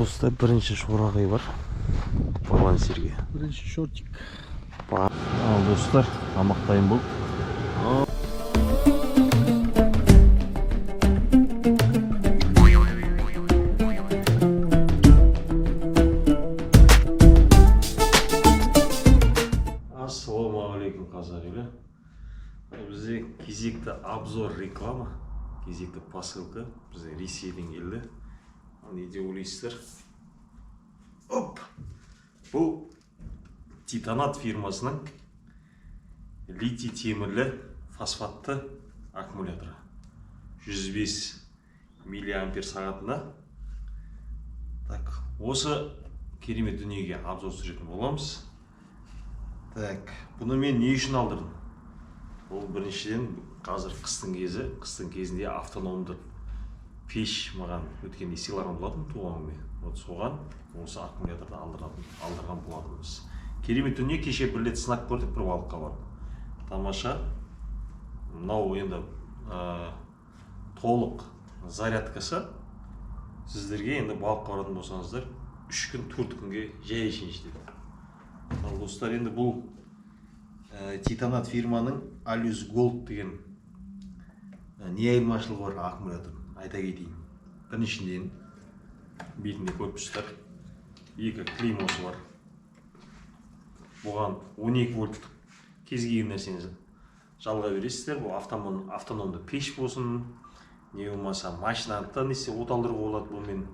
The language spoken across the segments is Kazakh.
Достар, бірінші шорағай бар балансирге. Бірінші шортик. Ал, достар, тамақ дайын болды. Ассалаумағалейкум, қазақ елі! Бізде кезекті обзор, реклама, кезекті посылка бізде Ресейден келді. Ал не деп ойлайсыздар? Оп, бұл Титанат фирмасының литий темірлі фосфатты аккумуляторы, 105 миллиампер сағатына. Так, осы керемет дүниеге обзор түсіретін боламыз. Так, бұны мен не үшін алдырдым? Ол біріншіден, қазір қыстың кезі. Қыстың кезінде автономды пеш маған өткенде сыйлаған болатын туған күніме. Вот соған осы аккумуляторды алдырған болатынбыз. Керемет дүние. Кеше бір рет сынап көрдік, бір балыққа барып. Тамаша. Мынау енді толық зарядкасы сіздерге енді балыққа баратын болсаңыздар, 3 күн, 4 күнге жай әшейін жетеді. Ал, достар, енді бұл Титанат фирманың Алюс Голд деген. Не айырмашылығы бар аккумулятордың, айта кетейін. Біріншіден, бетінде көріп тұрсыздар, екі клеймосы бар. Бұған 12 вольттық кез келген нәрсені жалғай бересіздер. Бұл автономды пеш болсын, не болмаса машинаны да не істеп, от алдыруға болады бұнымен.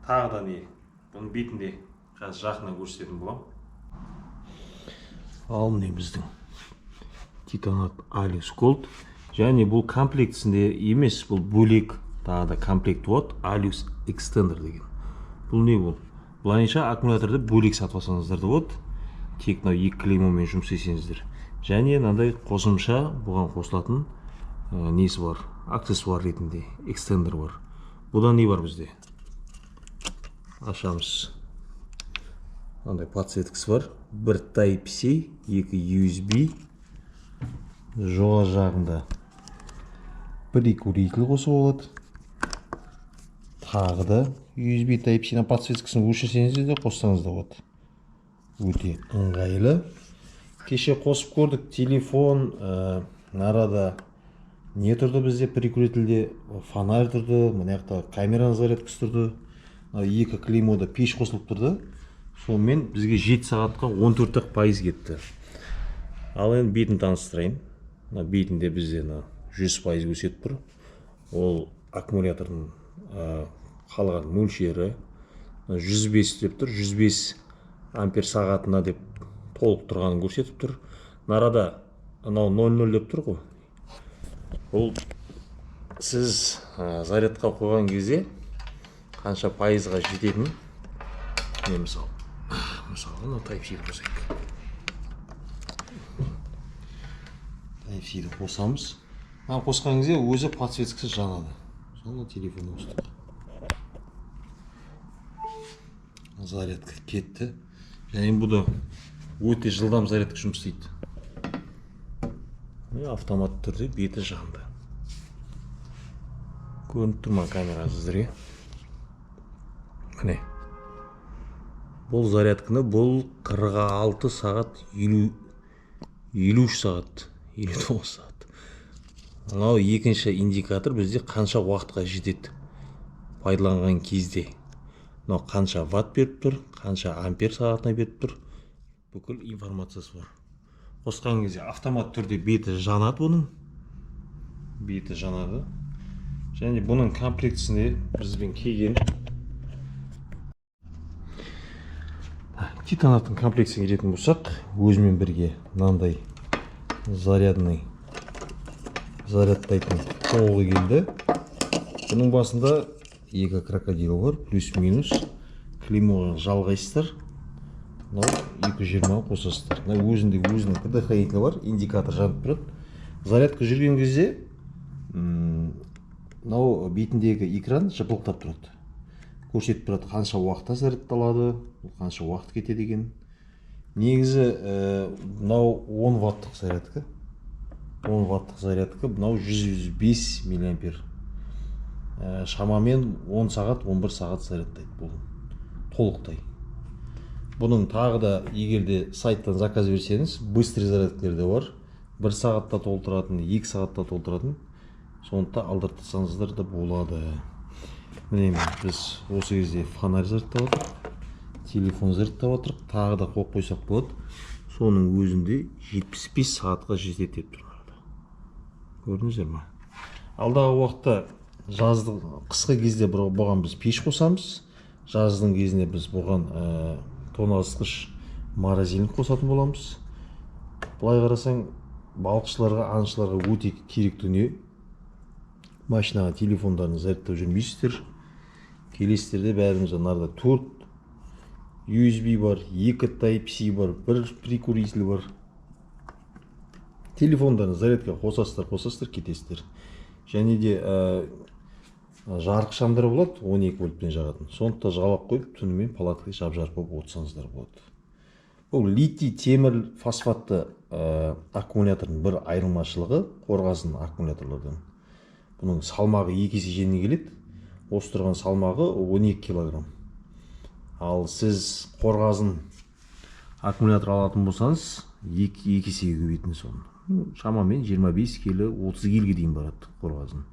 Тағы да не, бұның бетінде қазір жақыннан көрсететін боламын. Ал міне, біздің Титанат Алюс Голд. Және бұл комплектісінде емес, бұл бөлек тағы да комплект болады, Алюс Экстендер деген. Бұл не? Бұл былайынша аккумуляторды бөлек сатып алсаңыздар да болады, тек мынау екі клеймомен жұмыс істесеңіздер. Және мынандай қосымша бұған қосылатын несі бар, аксессуар ретінде экстендер бар. Бұдан не бар бізде? Ашамыз. Мынандай подсветкасы бар, бір Type C, екі USB. Жоғары жағында прикуритель қосуға болады. Тағы да USB Type C. Подсветкасын өшірсеңіз де, қоссаңыз да болады, өте ыңғайлы. Кеше қосып көрдік телефон. Арада не тұрды бізде? Прикурительде фонарь тұрды, мына жақта камераның зарядкасы тұрды, мына екі клеймода пеш қосылып тұрды. Сонымен бізге 7 сағатқа 14 ақ пайыз кетті. Ал енді бетін таныстырайын. Мына бетінде бізде мына 100% көрсетіп тұр. Ол аккумулятордың қалған мөлшері. Мына 105 деп тұр, 105 ампер сағатына деп толық тұрғанын көрсетіп тұр. Мына арада мынау 00 деп тұр ғой. Бұл сіз зарядқа қойған кезде қанша пайызға жететінін. Міне, мысалға, мынау Type C қосайық. Type C-ді қосамыз. Мына қосқан кезде өзі подсветкасы жанады. Соны телефон қостық, зарядка кетті. Және бұл да өте жылдам зарядка жұмыс істейді. Міне, автоматты түрде беті жанды. Көрініп тұр ма камера сіздерге? Міне, бұл зарядканы бұл 46 сағат, 50, 53 сағат, 59 сағат. Мынау екінші индикатор бізде қанша уақытқа жетеді пайдаланған кезде. Мынау қанша ватт беріп тұр, қанша ампер сағатына беріп тұр, бүкіл информациясы бар. Қосқан кезде автомат түрде беті жанады, бұның беті жанады. Және бұның комплектісінде бізбен келген, Титанаттың комплектісіне келетін болсақ, өзімен бірге мынандай зарядный, зарядтайтын тоғы келді. Бұның басында екі крокодил бар, плюс, минус. Клеймоға жалғайсыздар, мынау 220 қосасыздар. Мына өзінде өзінің предохранителі бар, индикатор жанып тұрады. Зарядка жүрген кезде мынау бетіндегі экран жыпылықтап тұрады, көрсетіп тұрады қанша уақытта зарядталады, қанша уақыт кетеді екен. Негізі мынау 10 ваттық зарядка, 10 ваттық зарядка. Мынау 105 миллиампер. Шамамен 10 сағат, 11 сағат зарядтайды бұл. Толықтай. Бұның тағы да, егер де сайттан заказ берсеңіз, быстрый зарядкалер де бар, 1 сағатта толтыратын, 2 сағатта толтыратын. Соны да алдыртсаңыздар да болады. Міне, біз осы кезде фонарь зарядтап жатырмық, телефон зарядтап жатырмық. Тағы да қойып қойсақ болады. Соның өзінде 75 сағатқа жетеді деп тұр мынада. Көрдіңіздер ма? Алдағы уақытта жаздық, қысқы кезде бұған біз пеш қосамыз. Жаздың кезінде біз бұған тоңазытқыш, морозильник қосатын боламыз. Былай қарасаң, балықшыларға, аңшыларға өте керек дүние. Машинаға телефондарын зарядтап жүрмейсіздер, келесіздер де, бәріміз. Мынарда төрт USB бар, екі Type C бар, бір прикуритель бар. Телефондарын зарядка қосасыздар, қосасыздар, кетесіздер. Және де жарық шамдар болады, 12 вольтпен жағатын. Соны да жалап қойып, түнімен палатка жап жарық болып отырсаңыздар болады. Бұл литий темір фосфатты аккумулятордың бір айырмашылығы қорғасын аккумуляторлардан: бұның салмағы екі есе жеңіл келеді. Осы тұрған салмағы 12 килограмм. Ал сіз қорғасын аккумулятор алатын болсаңыз, екі есеге көбейтін соны. Шамамен 25 келі, 30 келіге дейін барады қорғасын.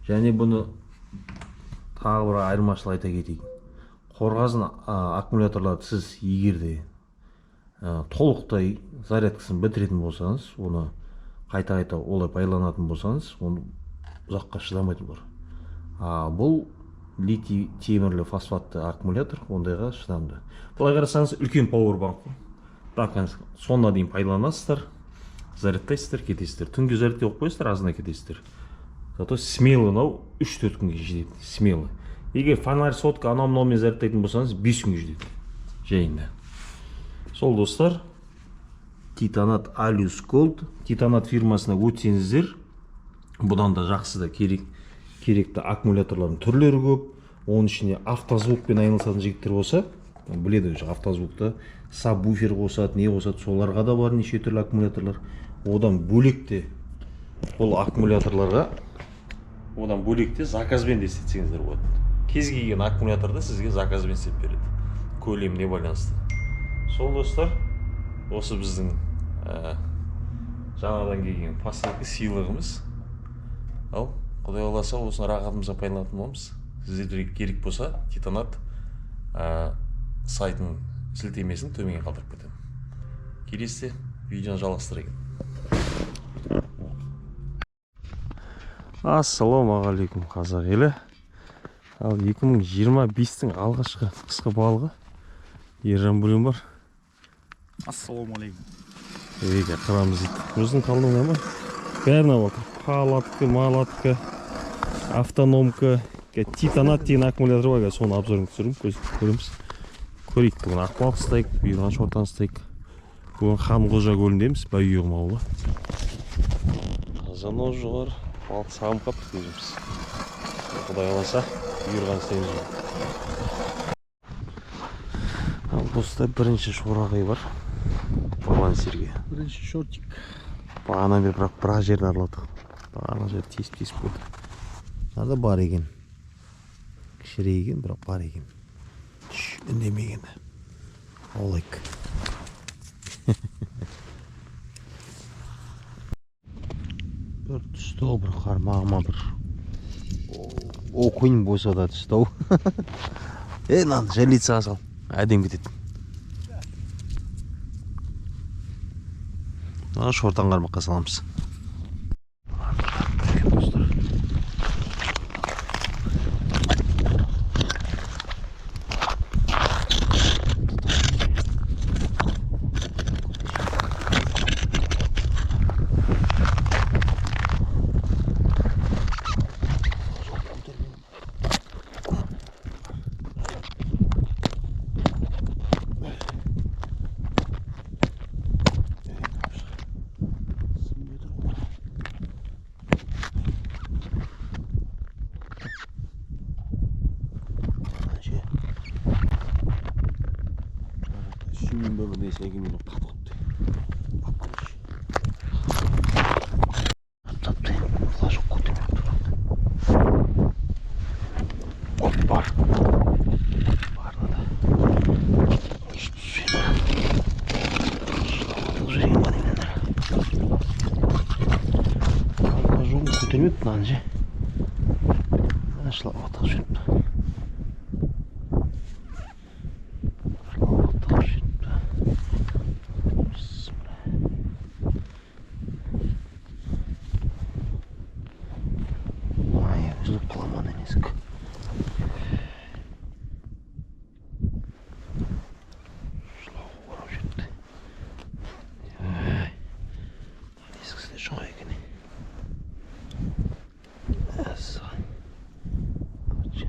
Және бұны тағы бір айырмашылық айта кетейін: қорғасын аккумуляторларды сіз егер де толықтай зарядкасын бітіретін болсаңыз, оны қайта қайта олай пайдаланатын болсаңыз, оны ұзаққа шыдамайды бұлар. А бұл литий темірлі фосфатты аккумулятор ондайға шыдамды. Былай қарасаңыз, үлкен пауэрбанк қой. До конца, соңына дейін пайдаланасыздар, зарядтайсыздар, кетесіздер. Түнге зарядке қойып қоясыздар, азында кетесіздер. Зато смело мынау 3-4 күнге жетеді, смело. Егер фонарь, сотка, анау мынаумен зарядтайтын болсаңыз, 5 күнге жетеді жайында. Сол, достар, Титанат Алюс Голд. Титанат фирмасына өтсеңіздер, бұдан да жақсы да керек, керекті аккумуляторлардың түрлері көп. Оның ішінде автозвукпен айналысатын жігіттер болса, біледі уже, автозвукта сабвуфер қосады, не қосады, соларға да бар неше түрлі аккумуляторлар. Одан бөлек те бұл аккумуляторларға, одан бөлек те заказбен де істетсеңіздер болады. Кез келген аккумуляторды сізге заказбен істеп береді, көлеміне байланысты. Сол, достар, осы біздің жаңадан келген посылка, сыйлығымыз. Ал құдай қаласа, осыны рахатымызға пайдаланатын боламыз. Сіздерге керек болса, Титанат сайтының сілтемесін төменге қалдырып кетемін. Келесіде видеоны жалғастырайық. Ассалаумағалейкум, қазақ елі! Ал 2025-тің алғашқы қысқы балығы. Ержан Бөлен бар. Ассалаумағалейкум. Егер қырамыз дейді, өзінің талдауына ма, бәрін алып отыр: палатка, малатка, автономка. Титанат деген аккумулятор бар қазір, соның обзорын түсіремін. Көреміз, көрейік. Бүгін ақбалық ұстайық, бұйырған шортан ұстайық. Бүгін Ханқожа көліндеміз, Бәйгеғұм ауылы. Қазан жоғары, балық сағынып қалыппыз өзіміз. Құдай қаласа, бұйырған істейміз. Ал, достар, бірінші шорағай бар балансирге. Бірінші шортик. Бағанадан бері бірақ бір ақ жерін араладық, барлық жер тесіп тесіп көрдік. Мынада бар екен, кішірейген, бірақ бар екен. Түш, үндемеген, аулайық. Бір түсті ау, бір қармағыма, бір окунь болса да түсті ау. Е, мынаны жерлицаға сал, әдемі кетеді. Мына шортан қармаққа саламыз, достар. Ше, шүмін ба, бір нәрсе екен, қатып қалыпты. Тапты, флажок көтермей тұр. Оп, бар, бар мынада. Көтермепті мынаны ше. Шылауға тығып жіберіпті. Шылауға тығып жіберіпті. Бісміллә. Ай, үзіліп қала ма ана несік? Шылауға орап жіберіпті. Ай, ескісі де жоқ екен. Мәссаған. Короче.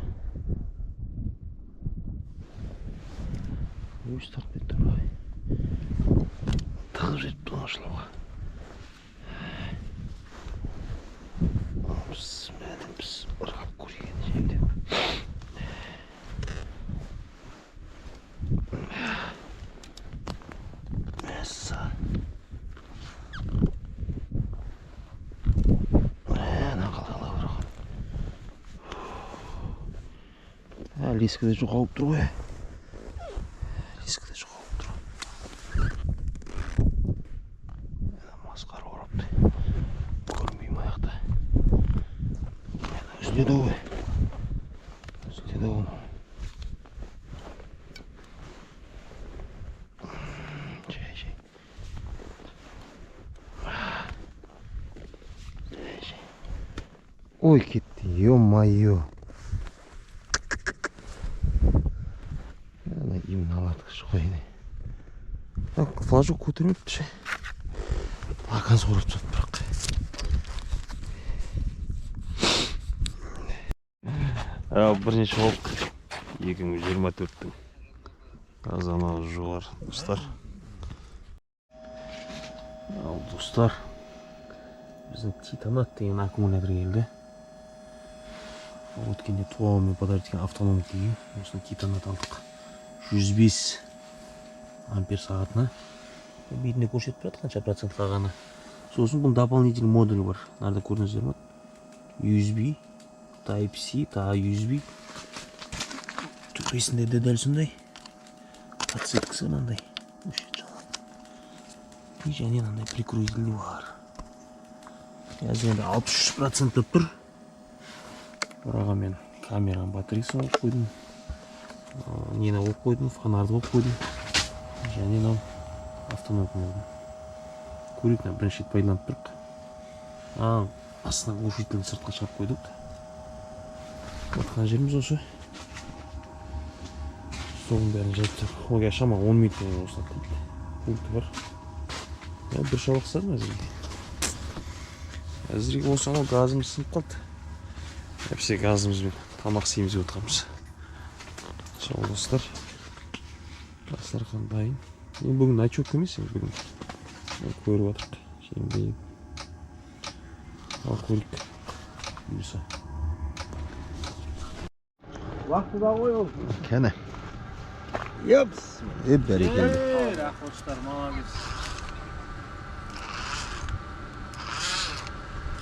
Өз тартпай тұр ғой. Тығып жіберіпті мына шылауға. Бісміллә деп біз ырғап көрейік енді жемдеп. Мәссаған. Мына қалай ала бірақ. Ә, леска де жоғалып тұр ғой. Леска де жоғалып тұр. Масқара орапты. Көрінбеймін аяқта. Үзіледі ғой. Үзіледі ғой. Жай, жай. Жай, жай. Ой, кетті, ё-моё. Ана именно алады қой. Так, флажок көтермепті ше. Лакан орап тастады бірақ. Бірнеше болып 2024-тің қазаны жоғары, достар. Ал, достар, біздің титанат деген аккумулятор келді. Өткенде туғанмен подарить еткен автономик деген осыны титанат алдық. 105 ампер сағатына. Бетінде көрсетіп тұрады қанша процент қалғаны. Сосын бұның дополнительный модулі бар. Мынада көрдіңіздер ма? USB, Type C, тағы USB. Төбесінде де дәл сондай. Подсветкасы мынандай. Өшеді, жанады. И және мынандай прикуритель бар. Қазір енді 63% деп тұр. Бірақ мен камераның батареясын қойып қойдым. Нені қойып қойдым, фонарды қойып қойдым. Және мынау автономканы қойдым. Көрейік, мына бірінші рет пайдаланып тұрық. Астына глушительді сыртқа шығарып қойдық. Батқан жеріміз осы. Столдың бәрін жайып тастап. Ой, шама 10 минут осылады дейді. Пульті бар. Я бір шабақ ұстадым әзірге. Әзірге осы анау газымыз сынып қалды. Әпсе газымызбен тамақ істейміз деп отырғанбыз. Сол, достар. Дастархан дайын. Енді бүгін ночевка емес, енді бүгін. Енді көріп отырық. Жемдейік. Ал көрейік. Бұйырса. Уақыты да ғой ол. Кәне. Епс. Е, бәрекелді. Ей, рахметтар, молодец.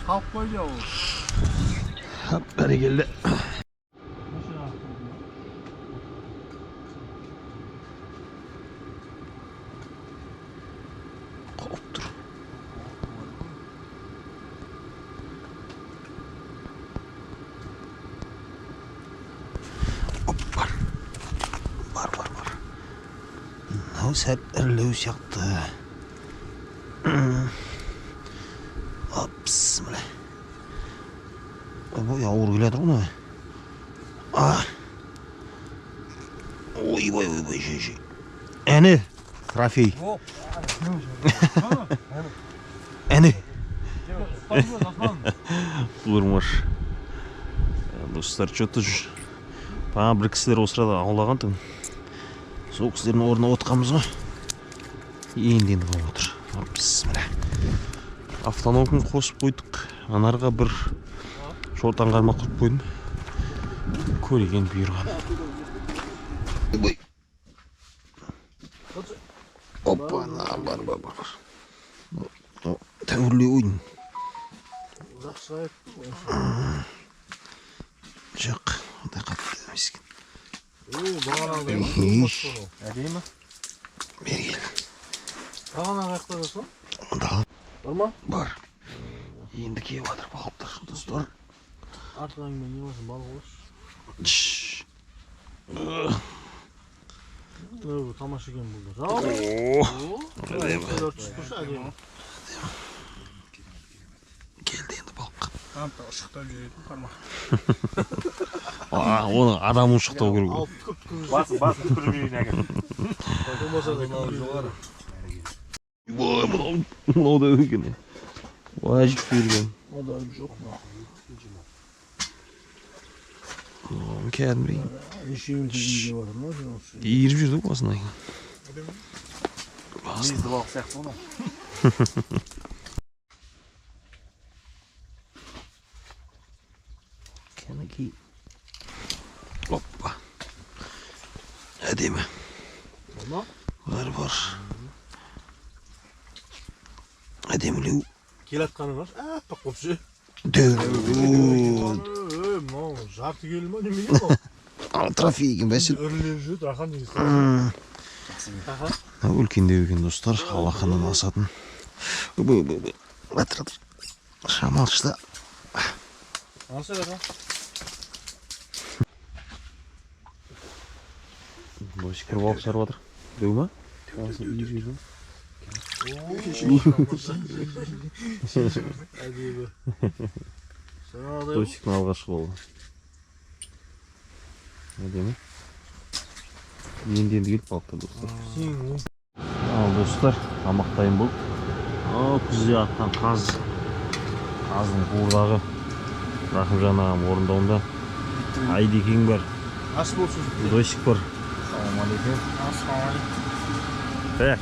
Қалып қойды ол. Хап, бәрекелді. Қауіп тұр. Оп, бар. Бар, бар, бар. Мынау сәл ірілеу сияқты. Опс, міне. Ойбай, ауыр келе жатыр ғой мынау. А. Ойбай, ойбай, жей, жей. Әне, трофей. Әне. Бұлар достар, что-то бағана бір кісілер осы арада аулаған тұғын. Сол кісілердің орнына отырғанбыз ғой. Енді енді болып отыр. Бісміллә. Автономканы қосып қойдық. Анарға бір шортан қармақ құрып қойдым. Көрейік енді бұйырған. Ой. Опа, на, бар, бар, бар. Тәуірлеу ойын. Жоқ, ондай қатты емес екен. Әдемі. Бері кел. Бағана қаяқта жатсың? Мында. Бар ма? Бар. Енді келіп жатыр балықтар, жұлдыз. Достар. Артық әңгіме не болсын, балық болшы. Шш. Мынау тамаша екен бұл да. О, Әдемі. Түсіп тұршы, әдемі. Келді енді балық. Қамта ұшықтап жүретін қармақ. А, оны адам ұшықтау керек. Алып түкіп түкіп. Басын басын түкіріп жіберейін әке. Болмаса да мынау жоғары. Ой, мынау мынау да екен. Ой, жіп берген. О да жоқ мынау. Мынау кәдімгідей Нешеуін тегін деп жатыр мынау. иіріп жүрді ғой басынан. Басын. Мүйізді балық сияқты ғой мынау. Кәнекей. Опа. Әдемі. Ма? Бар, бар. Әдемілеу. Келатқаны бар. Аппақ болып ше. Дәу. Ей, мынау жарты келі ма немене мынау? А, трофей екен бәсе. Үрлеп жүреді, Рахан деген. Аха. Мынау үлкендеу екен, достар, алақаннан асатын. Бу, бу, бу. Атыр, атыр. Шамал шыда. Алшы, Рахан. Босик бір балық шығарып жатыр. Дәу ма? Әдемі. Жаңағыдай ғой. Досиктің алғашқы қолы. Әдемі. Енді енді келіп қалыпты, достар. Сенің Ал, достар, тамақ дайын болды. Ал, күзде атқан қаз. Қаздың қуырдағы. Рахымжан ағам орындауында. Айдекең бар, ас болсын. Досик бар. Ассалаумағалейкум. Ассалаумағалейкум. Так.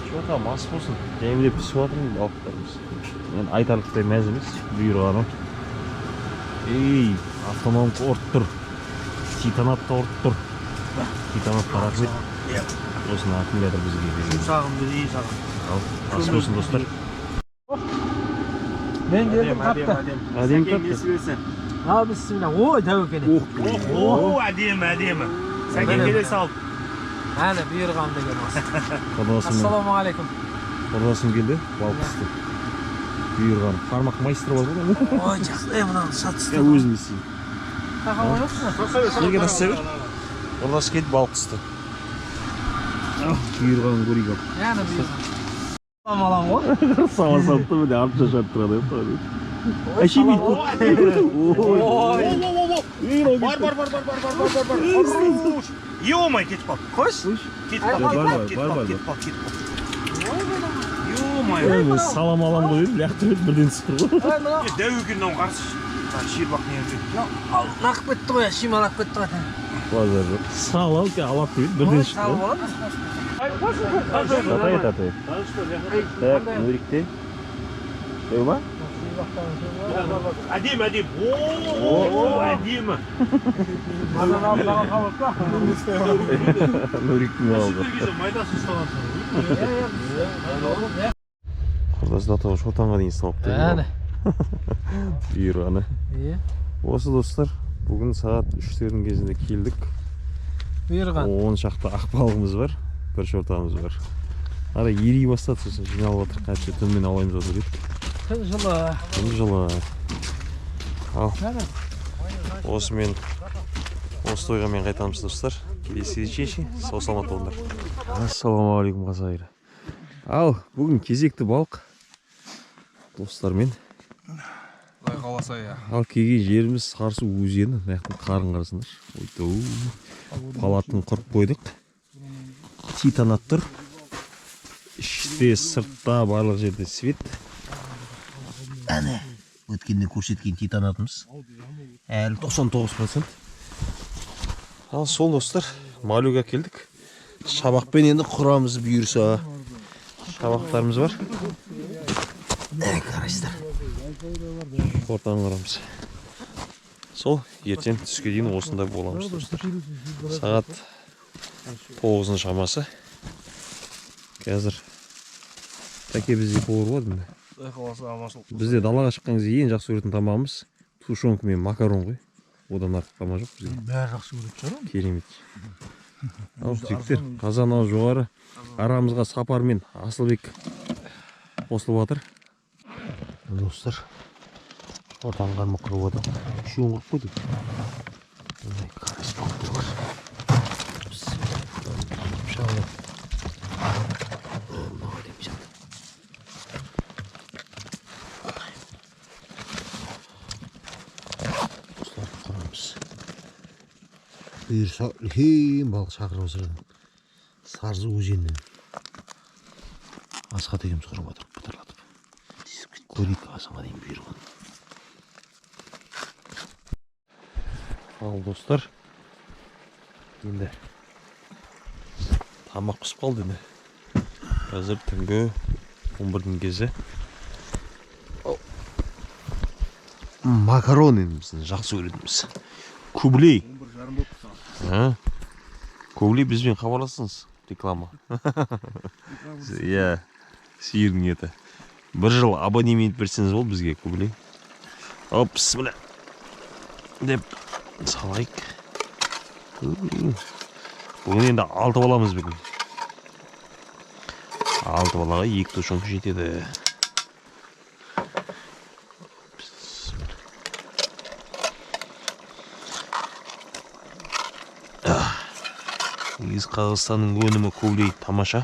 Че там, ас болсын. Жаймілеп пісіп жатыр енді балықтарымыз. Енді айтарлықтай мәз емес, бұйырғаны. Ей, автономка ұрып тұр. Титанат та ұрып тұр. Титанатқа рахмет. Осыны аккумулятор бізге берген. Жұмсағым деді, саған. Ал, ас болсын, достар. Мен келдім Әдемі, тапты. әдемі. Әдемі Сәкең тапты. несі берсін. Ал бісміллә. Ой, дәу екен. О, әдемі, әдемі. Сәкең келе салып. Әне бұйырған деген осы. Құрдасым, Ассалаумағалейкум. құрдасым келді, балық пісті. Бұйырған. Қармақ майстер бар ғой. Ой, жақсы. Ей, мынаны сатысты. Я өзім істеймін. Тақау жоқсың. Неге тастай бер? Құрдас келді, балық пісті. Бұйырғанын көрейік ал. Әне бұйырған. Алам ғой. Сала салыпты, міне артша шарт тұрады. Әшейін бүйтіп. Ой. Ой. Бар, бар, бар, бар, бар, бар, бар, бар, бар. Хорош. Ё-моё, кетіп қалды. Қойшы. Кетіп Ай, қалды, бар, бар, кетіп бар, қалды, бар. кетіп қалды, кетіп қалды. Ё-моё. Ой, мен салам алам деп едім, лақтырып едім, бірден түсіп тұр ғой. Ой, мынау Е, дәу екен мынау, қарсы. Шиырбақ не жүреді. лағып кетті ғой, шима лағып кетті ғой. Базар жоқ. Салам алады деп едім, бірден Ой, шықты салып ғой. аламыз. Татай, татай. Так, Нурикте. Дәу ма? Әдемі, әдемі. О, әдемі. Маған алып, маған қалып па? Нуриктің алды. Майдасын ұстағансың. Иә, Құрдас до того шотанға дейін салыпты. Әне. Бұйырғаны. Иә. Осы, достар, бүгін сағат 3-тердің кезінде келдік. Бұйырған. 10 шақты ақ балығымыз бар, бір шортанымыз бар. Ара ери бастады, сосын жиналып жатыр, қайтсе түнімен аулаймыз ау деп едік. Күн жылы. Күн жылы. Ал, Әне. осымен осы тойға мен қайтамыз, достар. Келесі кездескенше сау саламат болыңдар. Ассалаумағалейкум, қазағыр. Ал, бүгін кезекті балық достармен. Құдай қаласа, иә. Ал, келген жеріміз Сарысу өзені. Мына жақтың қарын қарасыңдаршы. Ойдау. Палатканы құрып қойдық. Титанат тұр. Іште, сыртта, барлық жерде свет. Әне, өткенде көрсеткен титанатымыз. Әлі 99%. Ал сол, достар, малюга келдік. Шабақпен енді құрамыз бұйырса. Шабақтарымыз бар. Әне, қарайсыздар. Ортаны құрамыз. Сол, ертең түске дейін осында боламыз, достар. Сағат 9-дың шамасы. Қазір тәке бізге повар болады міне. Құдай қаласа, аманшылық. Бізде далаға шыққан кезде ең жақсы көретін тамағымыз тушенка мен макарон ғой. Одан артық тамақ жоқ бізге. Бәрі жақсы көретін шығар оны. Керемет. Ал, жігіттер, қазан ау жоғары. Арамызға Сапар мен Асылбек қосылып жатыр. Достар, Ортан қармақ құрып отыр. Үшеуін құрып қойдық. Мындай карась балықтар бар. Пышағына. Мынау әдемі сияқты. Осыларды құрамыз. Бұйырса үлкен балық шақырып отырады. Сарзы өзенінен. Асхат екеуміз құрып отырып, бұтырлатып. Көрейік асанға дейін бұйырған. Ал достар, енді тамақ пісіп қалды енді. Қазір түнгі 11-дің кезі. Макарон енді біздің жақсы көретініміз. Кублей. 11:30 болып сағат. Кублей, бізбен хабарласыңыз. Реклама. Иә, сиырдың еті. Бір жыл абонемент берсеңіз болды бізге, Кублей. Оп, бісміллә. Деп салайық. Бүгін енді 6 баламыз бүгін. 6 балаға 2 тушенка жетеді. Негізі Қазақстанның өнімі Кублей тамаша.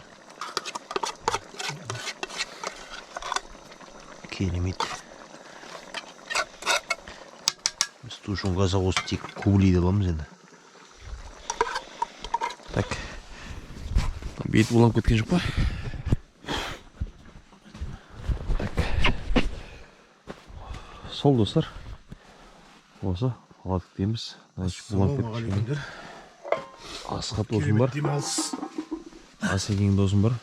Керемет. Біз тушенка осы тек Кублейді аламыз енді. Так. Бет буланып кеткен жоқ па? Так. Сол достар. Осы палаткеміз. Значит, буланып кеткен. Ассалаумағалейкумдер. Асхат досым бар. Керемет демалыс. Асекең досым бар.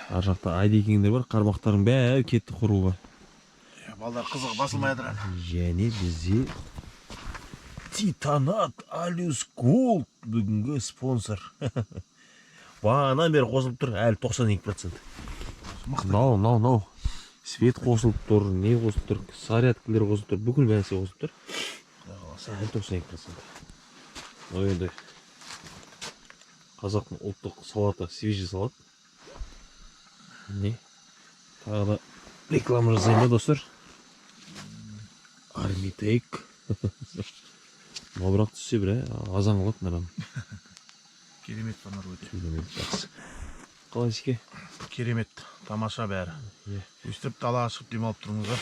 Ар жақта Айдекеңдер бар. Қармақтардың бәрі кетті құруға. Балдар қызығы басылмай жатыр әлі. Және бізде Титанат Алюс Голд бүгінгі спонсор. Бағанадан бері қосылып тұр, әлі 92%. Мынау, мынау, мынау. Свет қосылып тұр, не қосылып тұр, зарядкілер қосылып тұр, бүкіл нәрсе қосылып тұр. Әлі 92%. Мынау енді қазақтың ұлттық салаты, свежий салат. Не? Тағы да реклама жасайын ба, достар? Армитейк. Мынау бірақ түссе бір, азан қылады мынаны. Керемет фонарь өте. Керемет, жақсы. Қалай сізге? Керемет, тамаша бәрі. Иә. Өстіп далаға шығып демалып тұрмыз ба?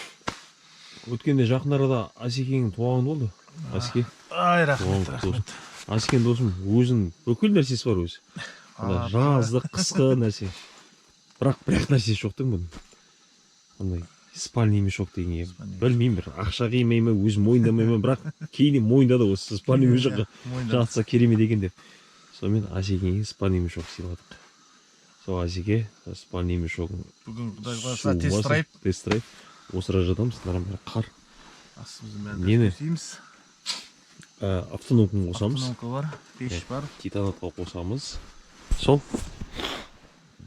Өткенде жақын арада Асекеңнің туған күні болды. Асеке. Ай, Туған рахмет, күні рахмет. болсын. Асекең досым, өзінің бүкіл нәрсесі бар өзі. Ана жаздық, қысқы нәрсе. Бірақ бір ақ нәрсесі жоқ та бұның. Андай спальный мешок деген. Спальный Білмеймін, бір ақша қимай ма, өзі мойындамай ма, бірақ кейіннен мойындады осы спальный мешокқа. Мойындады. Жатса керемет екен деп. Сонымен Асекеңе спальный мешок сыйладық. Сол Асеке спальный мешогын Бүгін Құдай қаласа суымаса, тест-драйв. Тест-драйв. Осыра жатамыз, мынадан бәрі қар. Астымыздың бәрін Нені? төсейміз. Автономканы қосамыз. Автономка бар, пеш бар. Титанатқа қосамыз. Сол.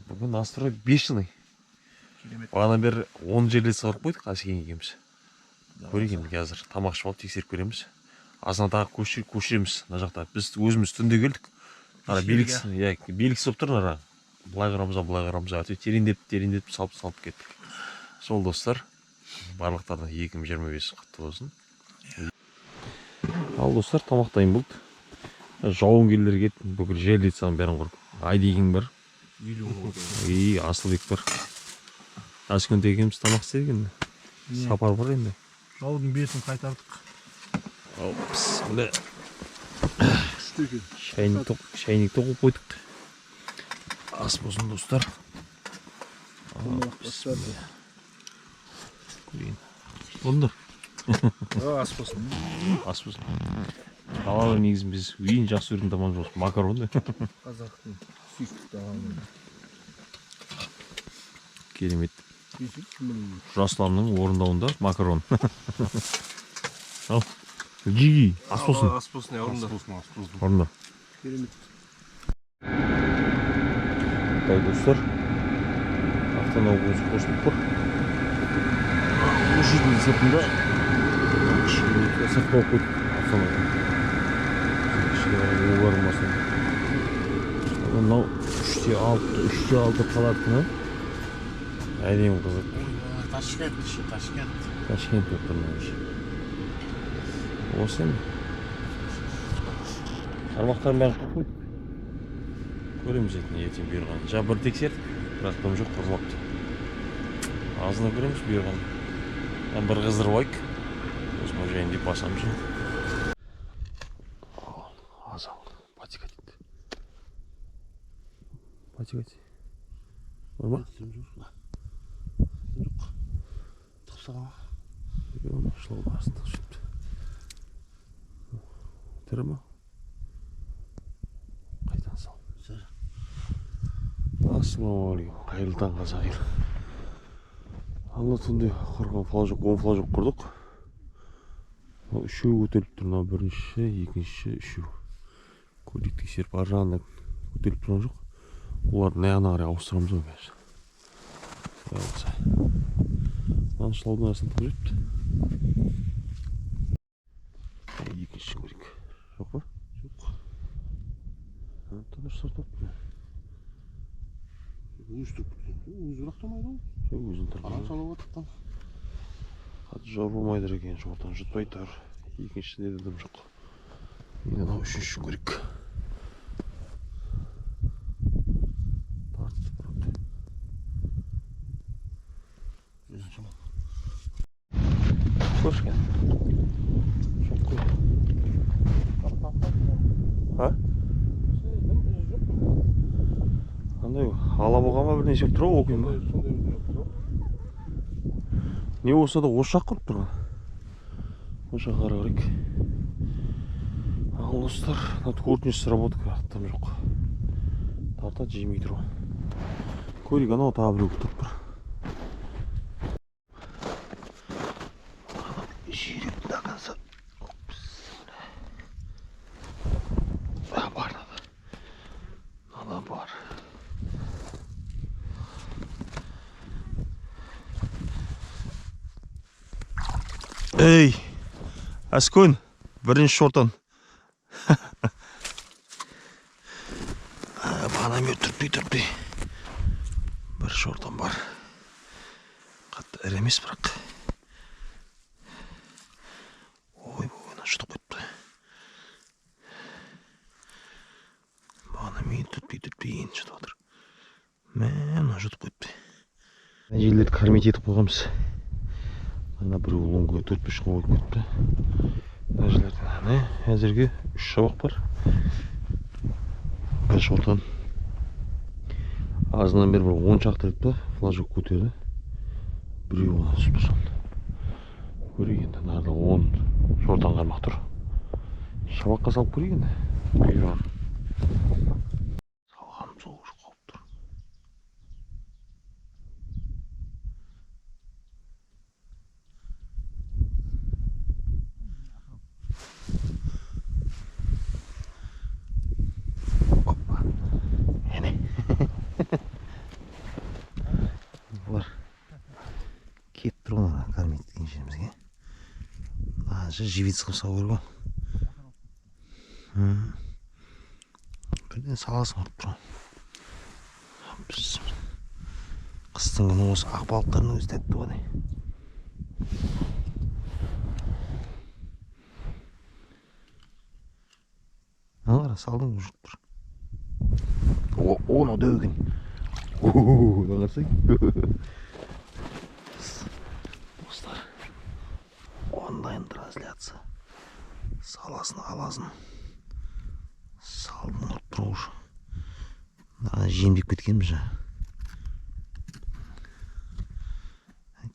Бүгін настрой бешеный. Керемет. Бағана бері 10 жерлес қырып қойдық Асекең екеуміз. Көрейік енді қазір тамақ ішіп алып тексеріп көреміз. Азан тағы көшіреміз мына жақта. Біз өзіміз түнде келдік. Ана Кешке белгісіз, иә, белгісіз болып тұр мына. Былай қарамыз, былай қарамыз, әйтеуір тереңдеп, тереңдеп салып, салып кеттік. Сол достар, барлықтарына 2025 құтты болсын. Ал достар, тамақ дайын болды. Жауынгерлер кетті, бүкіл жерлицаның бәрін құрып. Айдекең бар. И Асылбек бар. Аскүнде екеуміз тамақ істедік енді. Не? Сапар бар енді. Жаудың бетін қайтардық. Ал, бісміллә. Күшті екен. Шайнекті қойып қойдық. Ас болсын, достар. Көрейін. Болыңдар. Ас болсын. Ас болсын. Қалада негізі біз ең жақсы көретін тамағымыз осы макарон да. Қазақтың сүйікті тағамы. Керемет. Жасұланның орындауында макарон. Ал, жиги, ас болсын. Ас болсын, орында. Ас болсын, ас болсын. Орында. Керемет. Так, достар, автономға қосылып тұр. Осы жердің сыртында кішкене сыртқа қойып қойдық автономға. Кішкене олар. Мынау 3-те 6, 3-те 6 палатканы. Әдемі қызық. Ташкент еще, Ташкент. Ташкент деп тұр мына уже. Осы енді. Қармақтардың бәрін қойып қойдық. Көреміз ертең бұйырған. Жаңа бір тексердік, бірақ дым жоқ, құрмапты. Азына көреміз бұйырған. Бір қыздырып алайық. Сосын жайын деп басамыз. Азан. Потекать етті. Потекать. Бар ма? Жоқ. Тықсаған. Шылау астында сөйтті. Тірі ма? Қайтан сал. Ассалаумағалейкум. Қайырлы таң, қазақ елі. Алла түнде құрған флажок, 10 флажок құрдық. Мынау үшеуі көтеріліп тұр. Мынау бірінші, екінші, үшеу. Көрейік, тексеріп, ар жағында көтеріліп тұрған жоқ. Оларды мына жағына қарай ауыстырамыз ғой қазір. Құдай қаласа. Мынаны шылаудың арасына тығып жіберіпті. Екінші көрейік. Жоқ па? Жоқ. Тыныш сұртып. Өзі тұрып кеткен. Өзі ұрақтамайды ғой. Жоқ, өзін Ана тұрған. салып отырған. Қатты жауырмайды екен, шортан жұтпай тұр. Екіншісінде де дым жоқ. Енді мынау үшінші көрейік. Тартып бұрады. Өзі шамал. Көрші екен. Жоқ қой. А? Андай ала болған ба, бірнеше болып тұр ғой, оқиын ба? Сондай өзі тұр. Не болса да осы жақ құрып тұрған. Осы жаққа қарау керек. Ал достар, мына төртінші сработка, дым жоқ. Тартады, жемей тұр ғой. Көрейік, анау тағы біреу тұрып тұр. Жүйрек до конца. А, бар мынада. Мынада бар. Ей, Әскөн, бірінші шортан. Бағанадан бері түртпей түртпей. Бір шортан бар. Қатты ірі емес бірақ. Ой, мына жұтып қойыпты. Бағана мен түртпей түртпей енді жұтып отыр. Мә, мына жұтып қойыпты. Мына жерлерді кормить етіп қойғанбыз. Ана біреу лонгы 4-5 қойып кетті. Мына жерлерде әне әзірге 3 шабақ бар. Бір шортан. Азынан бері бір 10 шақты рет па флажок көтерді. Біреу ғана түсіп тұр сонда. Көрейік енді, мынада 10 шортан қармақ тұр. Шабаққа салып көрейік енді. Бұйырған. Салғаным сол уже қауіп тұр. Опа. Әне. Бұлар кетіп тұр ғой ана кормить еткен жерімізге. Мына живец қылып салу керек ғой. Бірден саласың ұрып тұр ғой. Біз қыстың күні осы ақ балықтардың өзі тәтті ғой. Ана қара, салдың уже тұр. О, о, мынау дәу екен. О, мына қарасаң. Достар, онлайн трансляция. Саласын, аласын. Салдың ұрып тұр уже. Мына жемдеп кеткенбіз жаңа.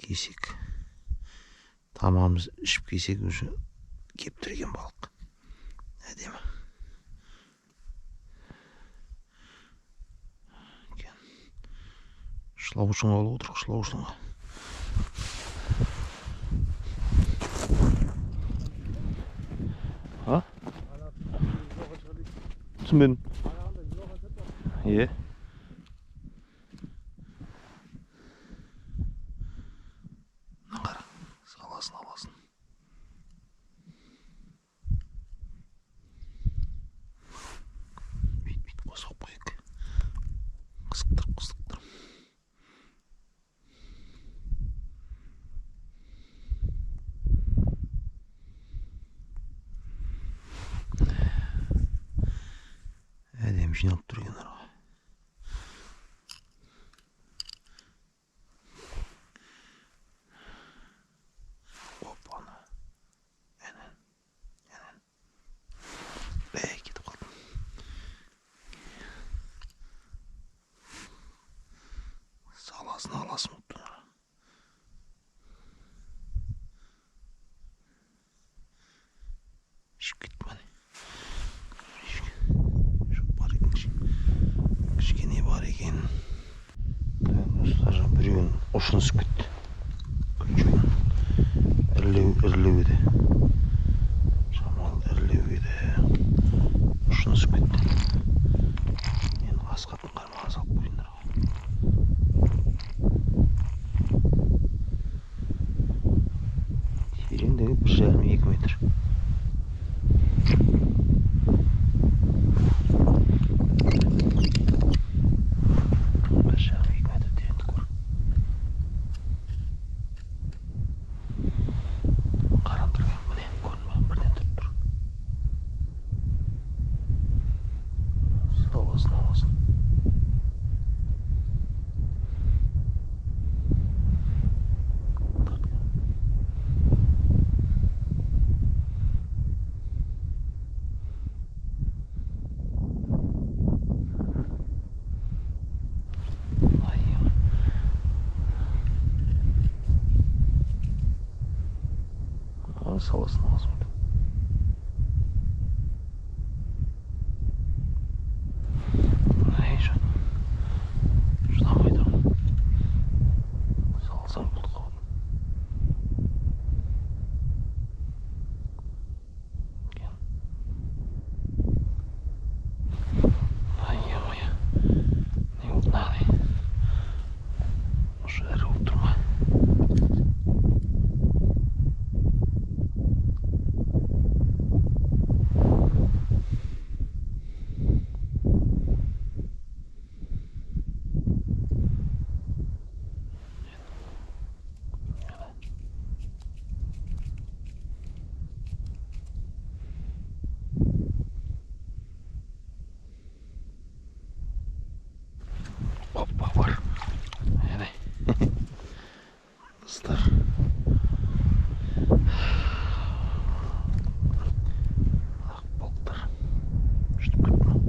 Кесек. Тамағымыз ішіп келсек уже кептірген балық. Әдемі. Шылаушынға алып отырық, шылаушынға. А? Түсінбедім. Е. Мына қара, саласын аласын. Бүйт, бүйт қосып қояйық. Қызықтырып, қызықтырып. Жиналып тұр екен араға. Опа-на. Әнен. Әнен. Ей, кетіп қалдым. Саласын аласың болып тұр. Ішіп кетті міне. Жоқ, бар екен кішкене бар екен. Достар, біреуін ұшын түсіп кетті. Крючогын. Ірілеу, ірілеу еді. Шамалы ірілеу еді. Ұшын түсіп кетті. Енді асқаттың қармағына салып қойыңдар. Тереңдігі 1,5-2 метр. 1,5-2 метр тереңдік бар. Қарап тұр, міне, көрінді ме? Бірден тұрып тұр. Саласын аласын. Ай, саласын аласын. Ай, шыдамай тұрмын. Салсам болды қалды. Ай, ё-моё. Не болды мынағыдай? Ұшы ірі болып тұр ма? Опа, бар. Әне. Достар. Ақ балықтар. Жұтып кетті мынау.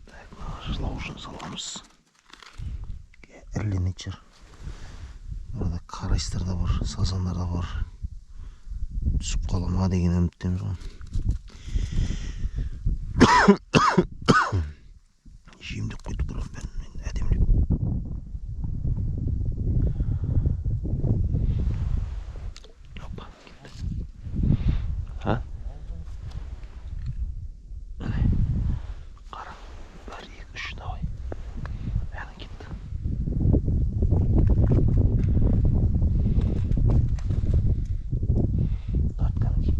Так, мына жылау үшін саламыз. Іріленетін шығар. Арада карасьтар да бар, сазандар да бар. Түсіп қала ма деген үміттеміз ғой. Жемдеп қойды бұның бәрін енді әдемілеп. Опа, кетті. А? Міне. Қара. 1, 2, 3, давай. Әне кетті. Тарт кәдімгі.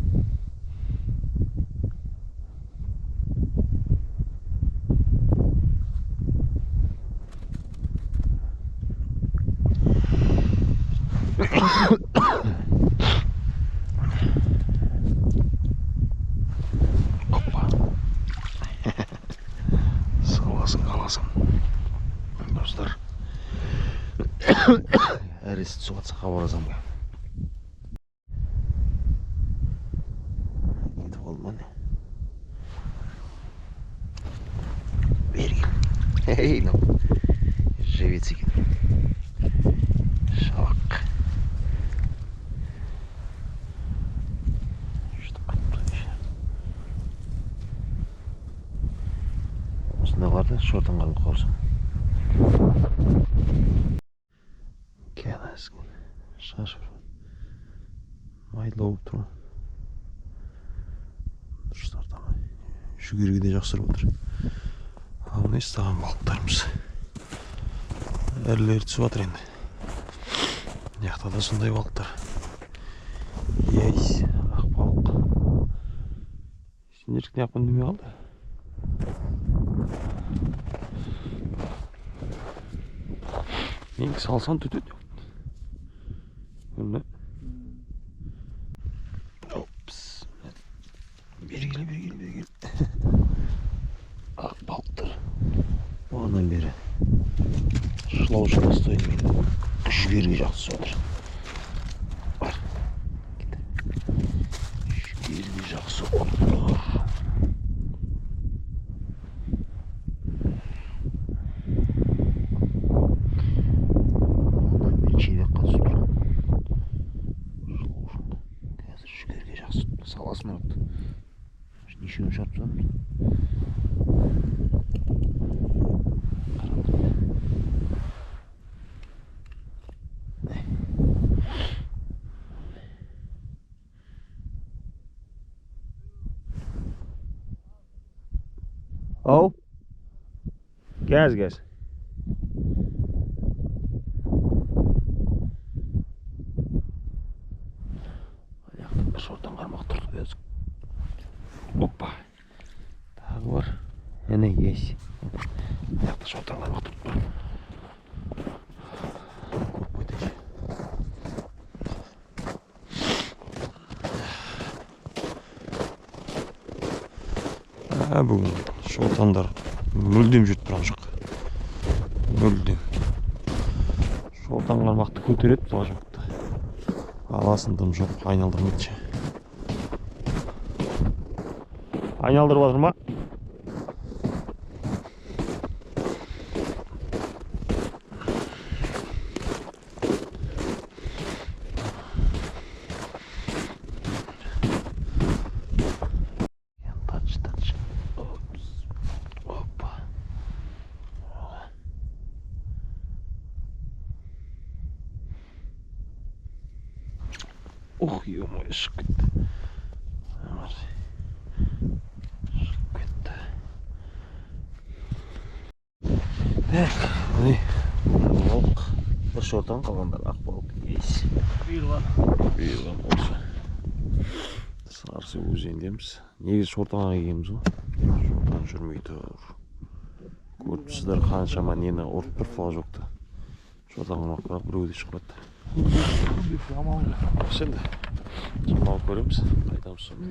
Опа. Саласың, аласың. Достар. Әресі түсіп жатса хабарласамын ғой. Кетіп қалды ма не? Бері кел. Ей, мынау живец екен. Шалақ. Жұтып кетті еще. Осындайларды шортанға қорсам. Кәнәсін шашып майдалау болып тұр ғой. Дұрыс тартамай. Жүгерге де жақсарып отыр. Ал міне ұстаған балықтарымыз. Ірілері түсіп жатыр енді. Мына жақта да сондай балықтар. Ейс, ақ балық. Сендердікі неғып үндемей қалды? Менікі салсаң түтеді. Көрдің бе? Бағанадан бері шылау достойный мен жүгеріге жақсы түсіп отыр. Бар. Кет. Жүгеріге жақсы ұрып тұр. Бағанадан бері червякқа түсіп тұрған. Шылау ұшында. Қазір жүгеріге жақсы саласын ұрыпты. Нешеуін шығарып тастадым. Қараңдар. Ау. Газ, газ. Аяқтан бір шортан қармақ тұрды қазір. Опа. Тағы бар. Әне, есть. Аяқта шортан қармақ тұрып тұр. Көріп қайтайыншы. Бүгін шортандар мүлдем жүріп тұрған жоқ. Мүлдем. Шортан қармақты көтереді флажокты. Аласын дым жоқ, айналдырмайды ше. Айналдырып жатыр ма? Тач, тач. Опс. Опа. Ух, ё-моё, шығып кетті. Шығып кетті. Так, міне балық. Бір шортан, қалғандар ақ балық. Есть. Бұйырған. Бұйырған осы. Сарысу өзеніндеміз. Негізі шортанға келгенбіз ғой. Шортан жүрмей тұр. Көріп тұрсыздар, қаншама нені ұрып тұр флажокты. Шортан қармақ, бірақ біреуі де шықпады. Осы енді шамалы көреміз, қайтамыз сонда.